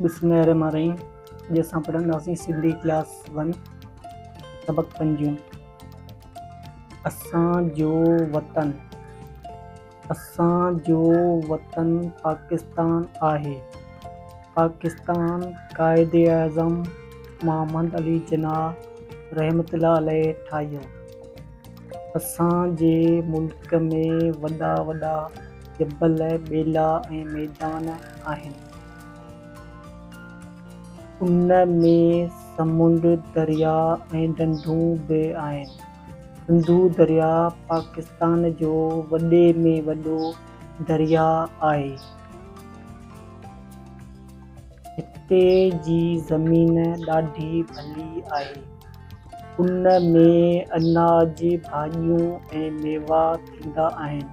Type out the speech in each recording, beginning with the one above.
بسم الله الرحمن الرحيم اڄ اسان پڙهنداسين سنڌي ڪلاس ون سبق پنجون اسان جو وطن اسان جو وطن پاڪستان آهي پاڪستان قائد اعظم محمد علي جناح رحمت الله عليه ٺاهيو اسان جي ملڪ ۾ وڏا وڏا جبل، ٻيلا ۽ ميدان آهن. ان ۾ سمنڊ، درياء ۽ ڍنڍون به آهن. سنڌو درياء پاڪستان جو وڏي ۾ وڏو درياء آهي. هتي جي زمين ڏاڍي ڀلي آهي. ان ۾ اناج، ڀاڄيون ۽ ميوا ٿيندا آهن.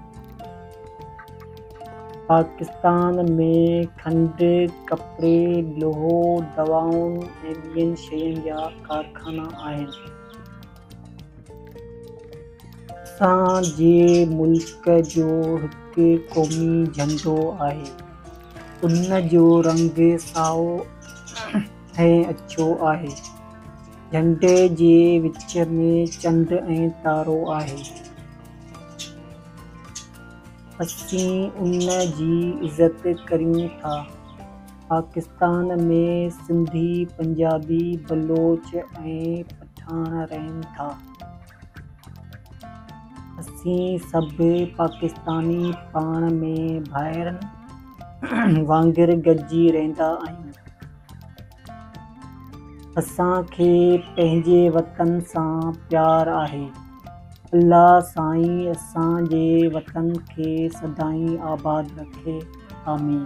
پاڪستان ۾ کنڊ، ڪپڙي، لوهه، دوائن ۽ ٻين شين جا ڪارخانا آهن. اسان جي ملڪ جو هڪ قومي جهنڊو آهي. ان جو رنگ سائو ۽ اڇو آهي. جهنڊي جي وچ ۾ چنڊ ۽ تارو آهي. اسين ان جي عزت ڪريون ٿا. پاڪستان ۾ سنڌي، پنجابي، بلوچ ۽ پٺاڻ رهن ٿا. اسين سڀ پاڪستاني پاڻ ۾ ڀائرن وانگر گڏجي رهندا آهيون. اسان کي پنهنجي وطن سان پيار آهي. الله سائين اسان جي وطن کي سدائين آباد رکي. آمين.